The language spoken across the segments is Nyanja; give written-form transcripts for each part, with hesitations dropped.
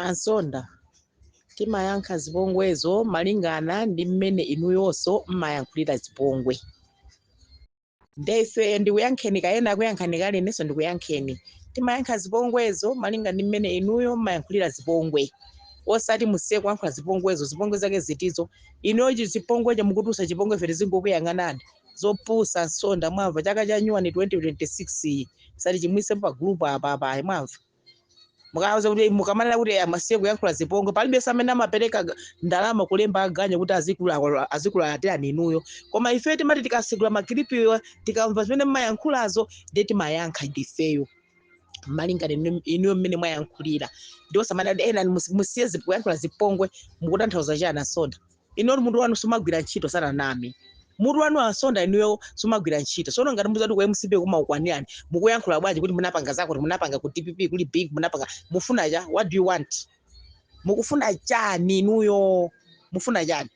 Ansonda, timayankha zipongwezo malingana ndi mmene inuyonso mmayankhulira zipongwe. Ndefe ndikuyankheni kayena akuyankhani kale, inenso ndikuyankheni. Timayankha zipongwezo malinga ndi mmene inuyo mmayankhulira zipongwe, osati musiye kuyankhula zipongwezo. Zipongwe zake zitizo? Inuyo chipongwecho mukutulutsa chipongwe, ife tizingokuyang'anani. Zopusa, Nsonda, mwamva? Chaka cha nyuwani 2026 iyi sati chimwise pa group apa apa, mwamva? Mukauza kuti mukamanena kuti amasiye kuyankhula zipongwe, palibenso amene amapereka ndalama kulemba aganyu kuti azikulatirani inuyo. Koma ife timati tikasigula ma clip iwa, tikamva zimene mmayankhulazo, ndiye timayankha ndifeyo malingana inuyo mmene mwayankhulira. Ndiwo samanena kuti ena musiye kuyankhula zipongwe. Mukutanthauza chani, Ansonda? Inuyo mutu wanu sumagwira ntchito, sananame. Mutu wanu, Ansonda, inuyo sumagwira ntchito. Sono ngati muzati ku MCP kumaukwanirani, mukuyankhula bwanji kuti munapanga zakuti, munapanga ku DPP kuli big, munapanga? Mufuna cha? What do you want? Mukufuna chani inuyo? Mufuna chani?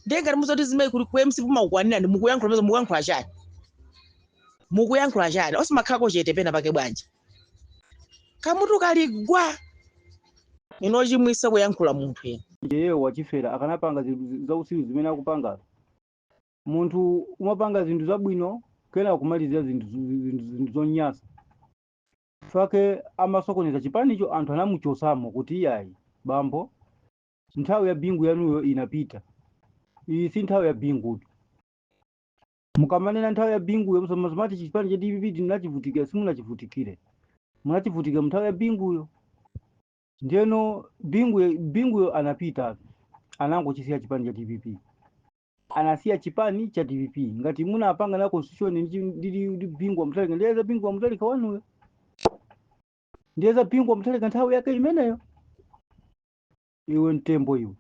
Ndiye ngati muzati zimene kuli ku MCP kumaukwanirani, mukuyankhula mene mukuyankhula chani? Mukuyankhula chani? Osamakhalako chete pena pake bwanji? Kamutu kali gwa ino, chimwisa kuyankhula munthu ino. Iyeyo wachifera akanapanga zinthu zausiru zimene akupangazo. Munthu umapanga zinthu zabwino, kena kumalizira zinthu zonyasa. Fake amasokoneza chipanicho. Anthu anamuchosamo kuti iyayi bambo, nthawi ya Bingu yanuyo inapita, iyi si nthawi ya Bingutu. Mukamanena nthawi ya Binguyo, musamati chipani cha DPP tinachivutikira. Simunachivutikire, munachivutikira munthawi ya Binguyo. Ndiyeno Binguyo anapita, anangochisiya chipani cha DPP, anasiya chipani cha DPP. Ngati munapanga na constitution ndi Bingu wa Mutharika, ndiyeza Bingu wa Mutharika wanuyo, ndiyeza Bingu wa Mutharika nthawi yake imeneyo. Iwe mtembo iwe,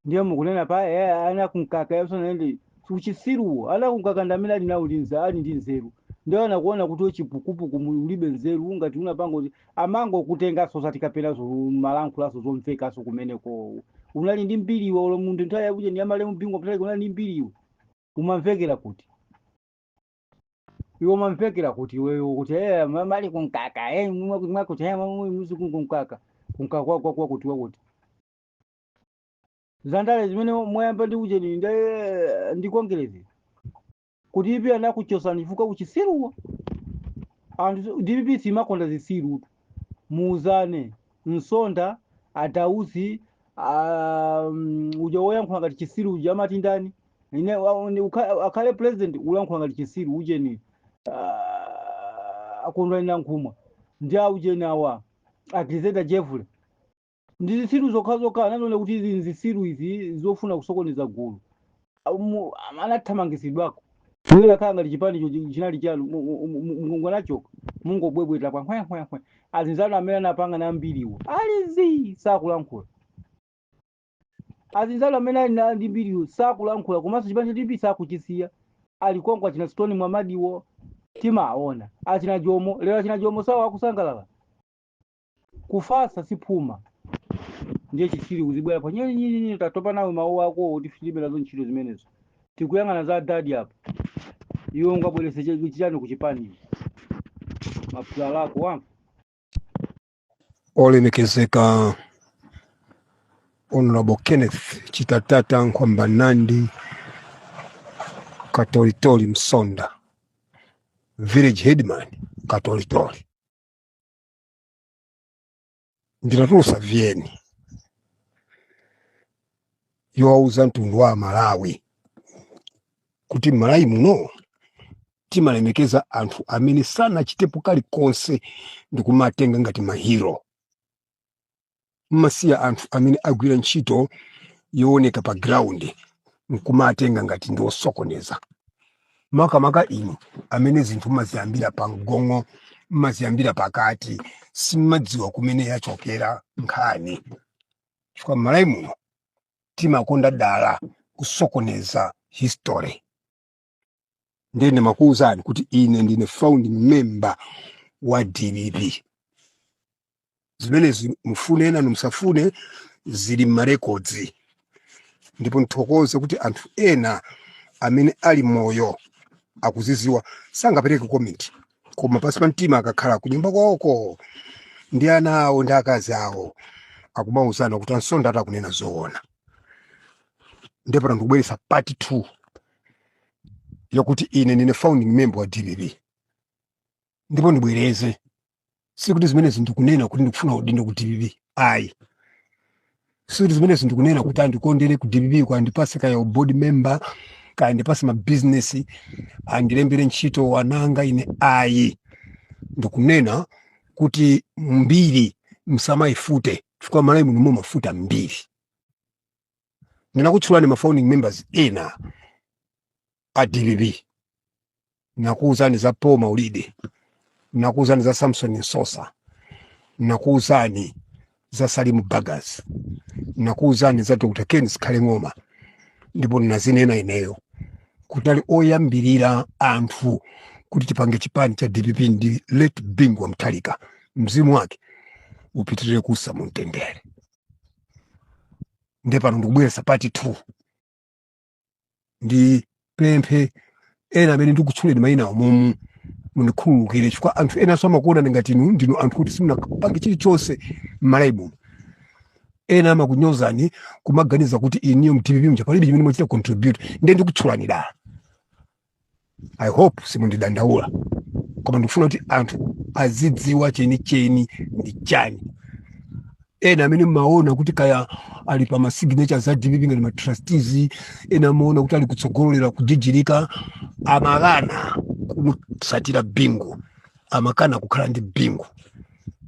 ndiye mukunena pa ana kunkaka yasonende uchisiruwo. Ana kunkaka ndi amene ali nawo ali ndi nzeru, ndiye anakuona kuti chipukupuku ulibe nzeru. Ngati unapanga kuti amango kutengaso zati kapenaso malankhulaso zomvekaso kumeneko, unali ndi mbiri iwe. Ulo munthu nthawi yakuti ndi amalemu Bingu Mutharika, unali ndi mbiri iwe. Umamvekera kuti iwe? Umamvekera kuti iweyo kuti mali kunkaka mwakuti muzi kunkaka kunkaka kwa kwa kuti wakuti zandale zimene mwayamba ndi ujeni ndi kongerezi kuti ipi anakuchosani chifukwa uchisiruwo. Anthu DPP simakonda zisirutu. Muuzane Nsonda, Atausi, uja woyankhula ngati chisiru uja amati ndani? Ine akhale president ulankhula ngati chisiru ujeni, Akondwani Nankhumwa ndi aujeni awa Agrizeda Jeffrey ndi zisiru zokha zokha. Anaona kuti izi nzisiru, izi zofuna kusokoneza gulu. Anathamangisidwako. Mwina khala ngati chipani icho chinali chanu, munganachoka mungobwebweta kwa nkwenkwenkwe. Azinzanu amene anapanga na mbiriwo alizi sakulankhula. Azinzanu amene ali ndi mbiriwo sakulankhula, komanso chipani cha DPP sakuchisiya, ali konko. Achina Stone Mwamadiwo timaona, achina Jomo lero, achina Jomo sawo akusangalala. Kufasa siphuma. Ndiye chisiri kuzibwera pa nyenyenyenye. Tatopa nawe mawu ako kuti tilibe nazo ntchito zimenezo. Tikuyang'ana za dadi apa. Iwe ungabwerese chani kuchipani? Maphula lako wamva. Olemekezeka Honorable Kenneth Chitatata Nkhwambanandi Katolitoli Msonda, village headman Katolitoli, ndinatulusa VN yowauza mtundu wa Malawi kuti m'Malawi muno timalemekeza anthu amene sanachitepo kalikonse ndikumatenga ngati ma hero. Mmasiya anthu amene agwira ntchito yooneka pa ground nkumatenga ngati ndi osokoneza, makamaka inu amene zinthu mmaziyambira pa mgong'o, mmaziyambira pakati, simmadziwa kumene yachokera nkhani, chifukwa m'Malawi muno timakonda dala kusokoneza history. Ndiye ndimakuwuzani kuti ine ndine founding member wa DPP. Zimenezi mufune nanu musafune, zili m'ma records. Ndipo nthokoze kuti anthu ena amene ali moyo akuziziwa, sangapereke comment, koma pasi pa mtima akakhala kunyumba kwawoko Ndi ana awo ndi akazi awo akumauzana kuti ansonda atakunena zoona. Ndipo pano ndikubweretsa part 2 yokuti ine ndine founding member wa DPP. Ndipo ndibwereze, sikuti zimenezi ndikunena kuti ndikufuna udindo ku DPP, ayi. Sikuti zimenezi ndikunena kuti andikondere ku DPP, ku andipase kaya board member, kaya andipase ma business, andilembere ntchito ananga ine, ayi. Ndikunena kuti mbiri msamayifute, chifukwa Malawi muno mumafuta mbiri. Ndinakutchulani ma founding members ena a DPP. Nakuwuzani za Paul Maulidi, nakuwuzani za Samson Nsosa, nakuwuzani za Salimu Bagas, nakuwuzani za Dr. Ken Zikhale Ng'oma. Ndipo ndinazinena ineyo kuti ali oyambirira anthu kuti tipange chipani cha DPP ndi late Bingu wa Mutharika, mzimu wake upitirire kusa mu mtendere. Ndiye pano ndikubweretsa part 2. Ndipemphe ena amene ndikutchuleni mayina amomu mundikhululukire, chifukwa anthu ena so amakuonani ngati inu ndinu anthu kuti simunapange chilichonse m'Malawi muno. Ena amakunyozani kumaganiza kuti iniyo mu DPP muja palibe chimene mwachita contribute. Ndiye ndikutchulani dala. I hope simundidandaula, koma ndikufuna kuti anthu azidziwa chenicheni ndi chani. Ena amene mmaona kuti kaya ali pa ma signatures a DPP ngati ma trustees, ena amaona kuti ali kutsogolera kujijirika, amakana kumutsatira Bingu, amakana kukhala ndi Bingu.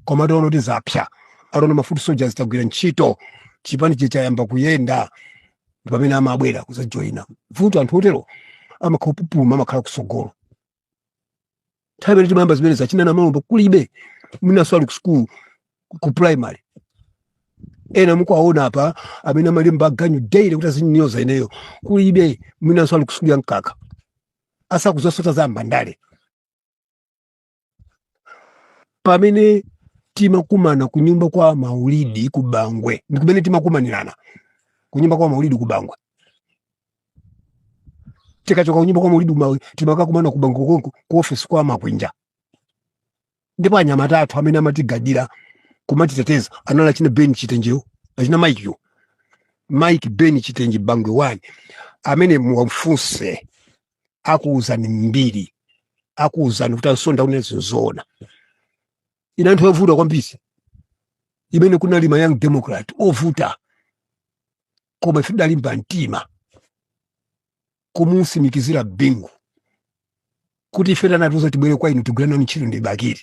Koma ataona kuti zapsa, ataona ma foot soldiers tagwira ntchito, chipani chayamba kuyenda, ndi pamene amabwera kuzajoyina. Vuto anthu otero amakhala kupupuluma, amakhala kusogolo. Nthawi imene timayamba zimene zachinana malombo kulibe, mwinanso ali ku school ku primary. Ena mukuwaona apa amene amalemba aganyu daily kuti azinyoza ineyo kulibe, mwinanso ali ku sukulu ya mkaka, asakuzasota za mbandale. Pamene timakumana ku nyumba kwa Maulidi ku Bangwe, ndi kumene timakumanirana ku nyumba kwa Maulidi ku Bangwe. Tikachoka ku nyumba kwa Maulidi ku Bangwe, timakakumana ku Bangwe konko ku office kwa Makwinja. Ndipo anyamata athu amene amatigadira kumatiteteza anali achina Ben Chitenjewo, achina Mike yo, Mike Ben Chitenje Bangwe 1, amene muwafunse akuwuzani mbiri, akuwuzani kuti ansonda kunena zoona. Ina anthu ovuta kwambiri imene kunali ma Young Democrat ovuta, koma ife tidalimba mtima kumusimikizira Bingu kuti ife tanatiuza tibwere kwa inu tigwire nanu ntchito ndi Bakili,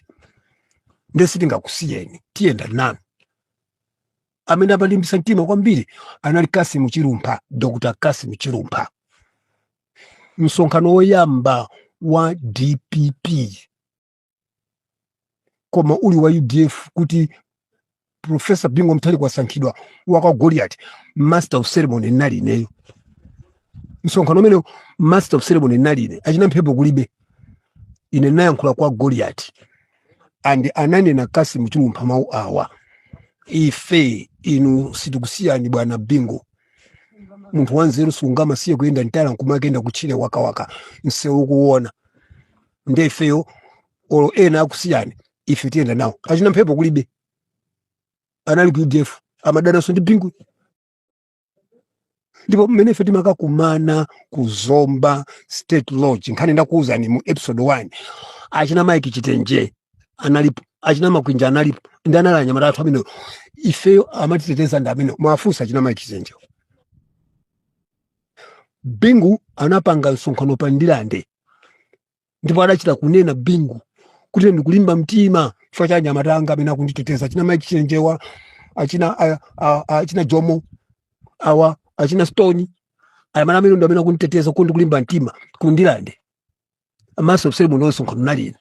ndiye sitingakusiyeni, tiyenda nanu. Amene amalimbisa mtima kwambiri anali Kasimu Chilumpha, Dr. Kasimu Chilumpha. Msonkhano woyamba wa DPP koma uli wa UDF, kuti Professor Bingu Mutharika wasankhidwa waka Goliath, master of ceremony nali ineyo. Msonkhano umene master of ceremony nali ine, achina mphepo kulibe, ine nayankhula kwa Goliath. And ananena Kasimu Chilumpha mawu awa: ife inu sitikusiyani bwana Bingu, munthu wanzeru sungamasiye kuyenda mtala nkumakenda kutchire wakawaka msewu kuona, nde ifeyo olo ena akusiyani ife tiyenda nawo. Achina mphepo kulibe, anali ku UDF, amadananso ndi Bingu. Ndipo mmene ife timakakumana ku Zomba State Lodge, nkhani ndakuwuzani mu episode 1, achina Mike Chitenje analipo, achina Makwinja analipo, ndi anali anyamata athu amene ifeyo amatiteteza ndi amene mwafunsa achina Mike Chitenje. Bingu anapanga msonkhano pa Ndilande, ndipo adachita kunena Bingu kuti ndikulimba mtima chifukwa cha anyamata anga amene akunditeteza, achina Mike Chitenjewa, achina achina Jomo awa, achina Stone, anyamata amene ndi amene akunditeteza, kuti ndikulimba mtima ku Ndilande. Master of ceremony msonkhano nali ine,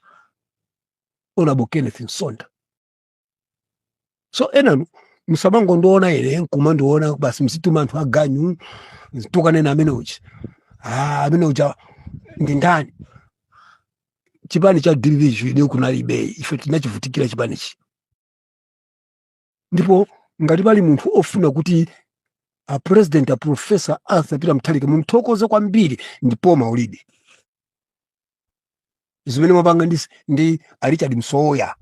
Honorable Kenneth Nsonda. So enanu musamangondiona ine nkumandiona basi, mzituma anthu aganyu tukanena amene uja, ah, amene uja ndi ndani. Chipani cha DPP ine kunalibe, ife tinachivutikira chipanichi. Ndipo ngati pali munthu ofuna kuti a president a Professor Arthur Peter Mutharika mumthokoze kwambiri ndi Paul Maulidi. Zimene mwapanga ndi a Richard Msowoya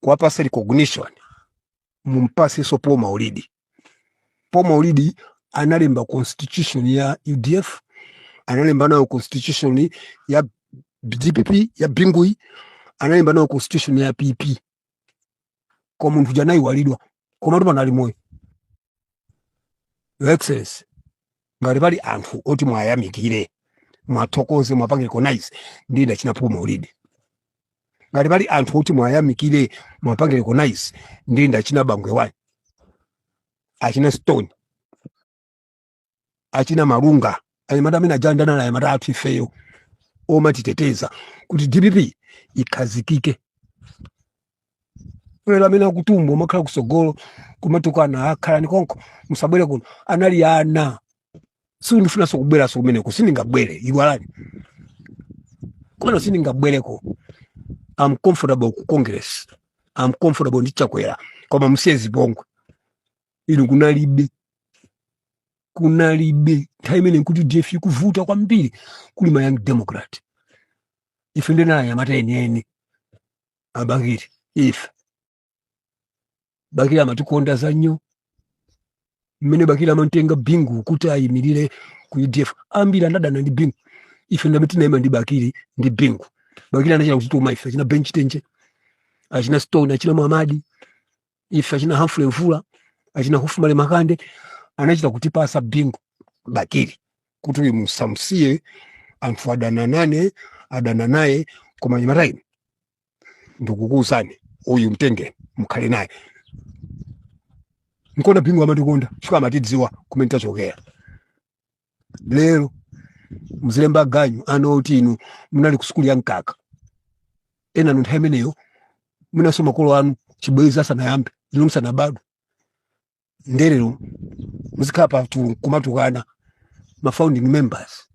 kuwapasa recognition Mumpasenso Paul Maulidi. Paul Maulidi analemba constitution ya UDF, analemba nayo constitution ya DPP ya Bingui, analemba nayo constitution ya PP. Kwa munthu janayiwalidwa, koma panali moyo. Your Excellency, ngati pali anthu oti mwayamikire, mwathokoze, mwapange recognize, ndi ndachina Paul Maulidi. Ngati pali anthu oti mwayamikire, mwapange recognize, ndi ndachina Bangwe wani, achina Stone, achina Malunga, anyamata amene ajandana naye, anyamata athu ifeyo omatiteteza kuti DPP ikhazikike. Lero amene akutumba umakhala kusogolo kumatukana, akhalani konko, musabwere kuno, anali ana. Sindifunanso kubweranso kumeneko, sindingabwere, iwalani kumene, sindingabwereko. I'm comfortable ku Congress, I'm comfortable ndi Chakwera, koma musiye zipongwe inu. Kunalibe, kunalibe nthawi imene nkuti UDF ikuvuta kwambiri, kuli ma Young Democrat. Ife ndinali anyamata enieni abakiri. Ife Bakiri amatikonda za nnyo. Mmene Bakiri amatenga Bingu kuti ayimirire ku UDF, ambiri anadana ndi Bingu. Ife ndamene tinayima ndi Bakiri ndi Bingu. Bakiri anachita kutituma ife, achina Bench Tenje, achina Stone, achina Muhamadi, ife achina Humphrey Mvula, achina Hufumale Makande, anachita kutipasa Bingu Bakiri kuti uyu musamsiye. Anthu adana nane, adana naye, koma nyamata ine ndikukuwuzani, uyu mtenge mukhale naye. Nkona Bingu amatikonda chifukwa amatidziwa kumene tachokera. Lero muzilemba ganyu ana oti inu munali ku sukulu ya mkaka, ena nu nthawi imeneyo mwinaso makolo anu chibwezi asanayambe, inu musanabadwe. Ndelero muzikhala pa kumatukana ma founding members.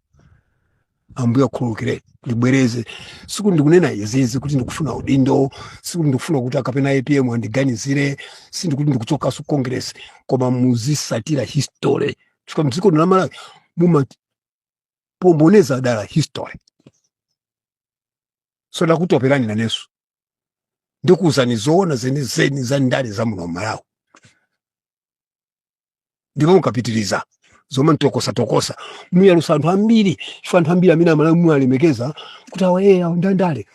Ambuye akhululukire. Ndibwereze, sikuti ndikunena izizi kuti ndikufuna udindo, sikuti ndikufuna kuti akapena APM andiganizire, sindikuti ndikuchokaso Congress, koma muzisatira history, chifukwa mdziko lino la Malawi mumapomboneza dala history. So ndakutoperani nanenso, ndikuwuzani zoona zenizeni za ndale za muno Malawi. Ndipo mukapitiriza zomwe mtokosatokosa, muyalusa anthu ambiri, chifukwa anthu ambiri amene Amalawi muwalemekeza kuti awa awa ndandale,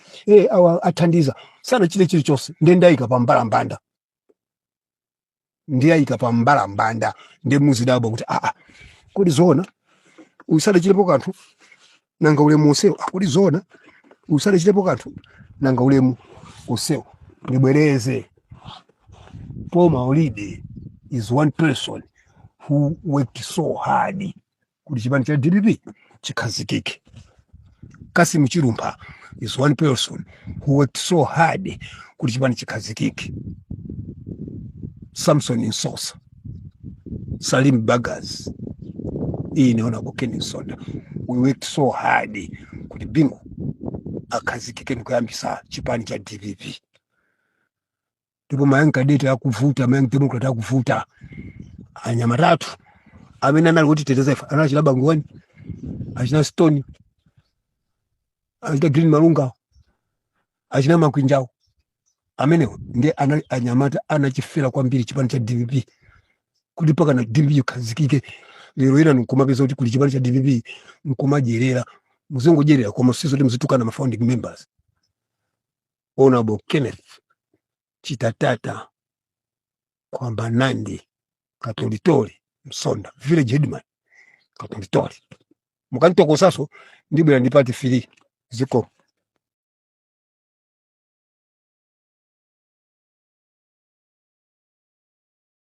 awa athandiza, sanachite chilichonse. Ndiye ndayika pa mbalambanda, ndiye ayika pa mbalambanda, ndiye muzidabwa kuti aa, kodi zoona uyu sadachitepo kanthu, nanga ulemu onsewo? Ah, kodi zoona uyu sadachitepo kanthu, nanga ulemu onsewo? Ndibwereze, Paul Maulidi is one person who worked so hard kuti chipani cha DPP chikhazikike. Kasim Chilumpha is one person who worked so hard kuti chipani chikhazikike. Samson Nsosa, Salim Bagas, ine Honorable Ken Msonda, we worked so hard kuti Bingu akhazikike ndikuyambisa chipani cha DPP. Ndipo ma Young Cadet akuvuta, ma Young Democrat akuvuta, anyamatatu amene anali kutiteteza ife anali achina Bangwani, achina Stone, achina Green Malunga, achina Makwinjawo. Amenewo ndiye anali anyamata anachifera kwambiri chipani cha DPP kuti paka na DPP ikhazikike. Lero ina nkumapeza kuti kuli chipani cha DPP nkumadyerera. Muzingodyerera, koma sizo kuti muzitukana ma founding members. Honorable Kenneth Chitatata kwamba Nandi Katolitoli Msonda, village headman Katolitoli, mukanitokosaso ndibwera ndipati fili ziko.